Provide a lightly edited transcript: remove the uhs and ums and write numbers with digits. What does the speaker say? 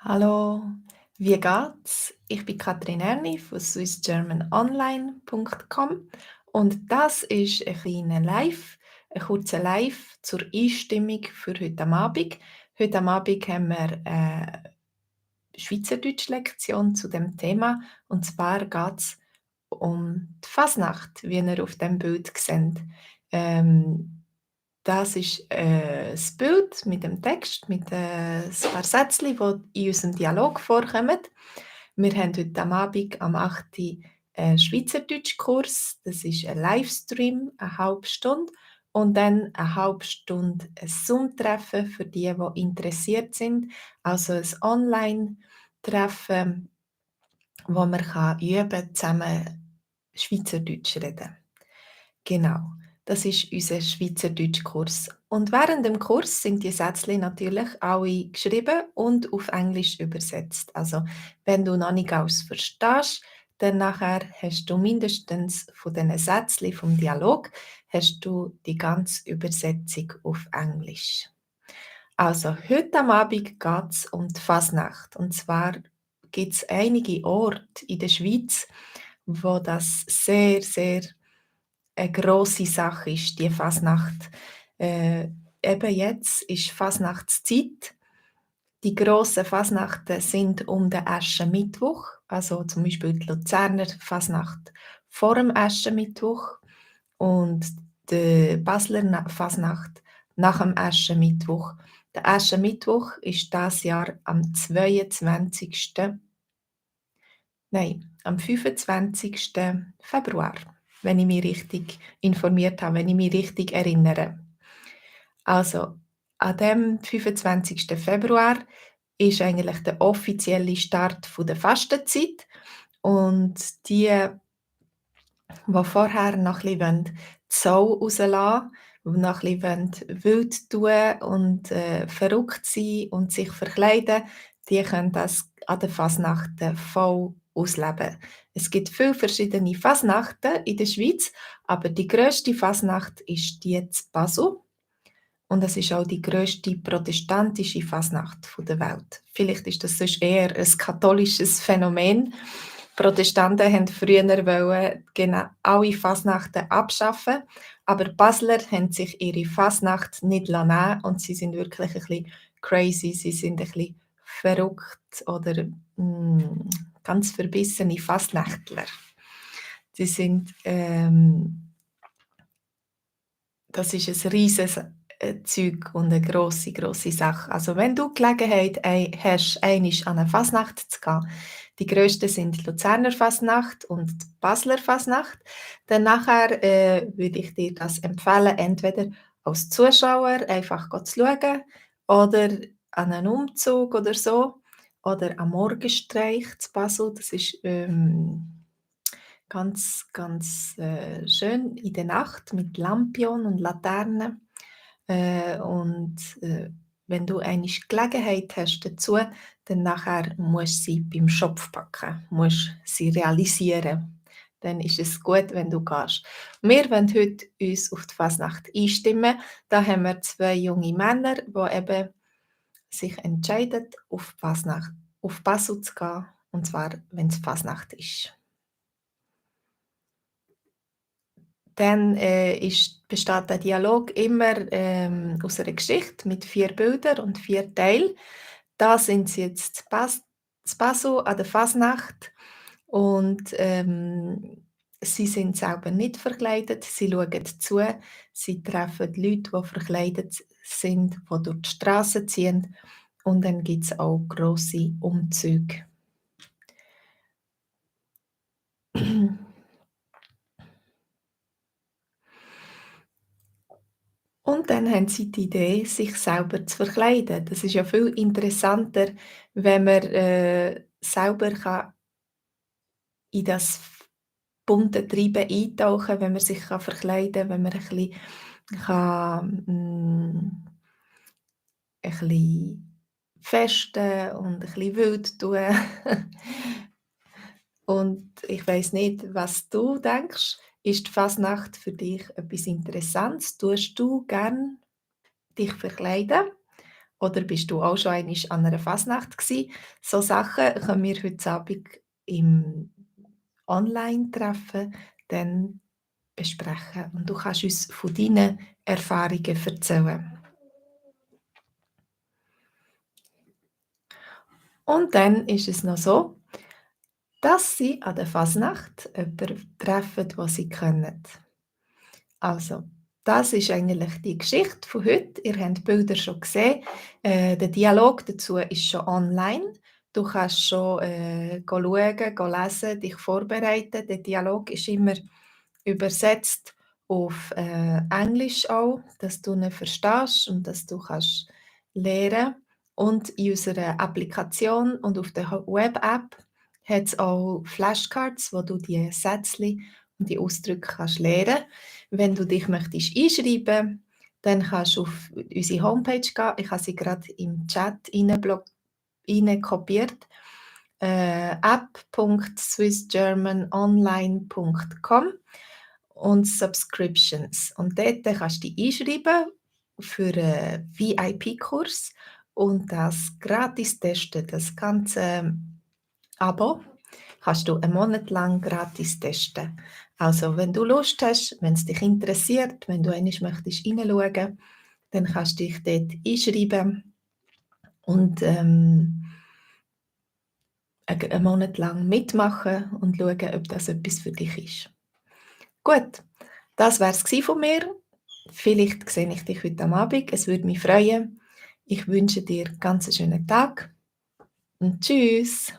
Hallo, wie geht's? Ich bin Katrin Erni von swissgermanonline.com und das ist ein kurzer Live zur Einstimmung für heute Abend. Heute Abend haben wir eine Schweizerdeutsch-Lektion zu dem Thema und zwar geht es um die Fasnacht, wie ihr auf dem Bild seht. Ähm, Das ist das Bild mit dem Text, mit ein paar Sätzchen, die in unserem Dialog vorkommen. Wir haben heute am Abend am 8. einen Schweizerdeutschkurs. Das ist ein Livestream, eine halbe Stunde. Und dann eine halbe Stunde ein Zoom-Treffen für die, die interessiert sind. Also ein Online-Treffen, wo man üben zusammen Schweizerdeutsch reden. Genau, das ist unser Schweizerdeutschkurs. Und während dem Kurs sind die Sätzchen natürlich alle geschrieben und auf Englisch übersetzt. Also, wenn du noch nicht alles verstehst, dann nachher hast du mindestens von diesen Sätzchen vom Dialog hast du die ganze Übersetzung auf Englisch. Also, heute am Abend geht es um die Fasnacht. Und zwar gibt es einige Orte in der Schweiz, wo das sehr, sehr eine grosse Sache ist, die Fasnacht. Äh, Eben jetzt ist Fasnachtszeit. Die grossen Fasnachten sind um den Aschermittwoch, also zum Beispiel die Luzerner Fasnacht vor dem Aschermittwoch und die Basler Fasnacht nach dem Aschermittwoch. Der Aschermittwoch ist dieses Jahr am 22. Nein, am 25. Februar, wenn ich mich richtig informiert habe, wenn ich mich richtig erinnere. Also, an dem 25. Februar ist eigentlich der offizielle Start der Fastenzeit und die, die vorher noch ein bisschen die Sau rauslassen wollen, die noch ein bisschen wild tun und verrückt sein und sich verkleiden, die können das an der Fasnacht voll ausleben. Es gibt viele verschiedene Fasnachten in der Schweiz, aber die grösste Fasnacht ist die zu Basel. Und es ist auch die grösste protestantische Fasnacht der Welt. Vielleicht ist das sonst eher ein katholisches Phänomen. Protestanten wollten früher genau alle Fasnachten abschaffen, aber die Basler haben sich ihre Fasnacht nicht nehmen und sie sind wirklich ein bisschen crazy, sie sind ein bisschen verrückt oder ganz verbissene Fasnächtler. Sie sind das ist ein riesiges Zeug und eine grosse, grosse Sache. Also wenn du Gelegenheit hast, einmal an eine Fasnacht zu gehen, die grössten sind die Luzerner Fasnacht und die Basler Fasnacht, dann nachher würde ich dir das empfehlen, entweder als Zuschauer einfach zu schauen oder an einem Umzug oder so oder am Morgenstreich zu Basel. Das ist ganz, ganz schön in der Nacht mit Lampion und Laternen. Wenn du eine Gelegenheit hast dazu, dann nachher musst du sie beim Schopf packen, musst sie realisieren. Dann ist es gut, wenn du gehst. Wir wollen heute uns auf die Fasnacht einstimmen. Da haben wir zwei junge Männer, die eben sich entscheiden, auf die Fasnacht, auf Basel zu gehen, und zwar, wenn es Fasnacht ist. Dann besteht der Dialog immer aus einer Geschichte mit 4 Bildern und 4 Teilen. Da sind sie jetzt zu Basel an der Fasnacht und sie sind selber nicht verkleidet, sie schauen zu, sie treffen Leute, die verkleidet sind, die durch die Straße ziehen und dann gibt es auch grosse Umzüge. Und dann haben sie die Idee, sich selber zu verkleiden. Das ist ja viel interessanter, wenn man selber in das bunte Treiben eintauchen, wenn man sich verkleiden kann, wenn man ein bisschen festen und ein bisschen wild tun. Und ich weiss nicht, was du denkst. Ist die Fasnacht für dich etwas Interessantes? Tust du gern dich verkleiden? Oder bist du auch schon einmal an einer Fasnacht gsi? So Sachen können wir heute Abend im Online-Treffen dann besprechen und du kannst uns von deinen Erfahrungen erzählen. Und dann ist es noch so, dass sie an der Fasnacht jemanden treffen, den sie kennen. Also, das ist eigentlich die Geschichte von heute. Ihr habt die Bilder schon gesehen. Der Dialog dazu ist schon online. Du kannst schon schauen, lesen, dich vorbereiten. Der Dialog ist immer übersetzt auf Englisch auch, dass du ihn verstehst und dass du kannst lernen. Und in unserer Applikation und auf der Web-App hat es auch Flashcards, wo du die Sätze und die Ausdrücke kannst lernen. Wenn du dich möchtest einschreiben, dann kannst du auf unsere Homepage gehen. Ich habe sie gerade im Chat kopiert. app.swissgermanonline.com und Subscriptions. Und dort kannst du dich einschreiben für einen VIP-Kurs und das gratis testen. Das ganze Abo kannst du einen Monat lang gratis testen. Also wenn du Lust hast, wenn es dich interessiert, wenn du einmal möchtest reinschauen, dann kannst du dich dort einschreiben und einen Monat lang mitmachen und schauen, ob das etwas für dich ist. Gut, das war es von mir. Vielleicht sehe ich dich heute am Abend. Es würde mich freuen. Ich wünsche dir ganz einen schönen Tag und tschüss.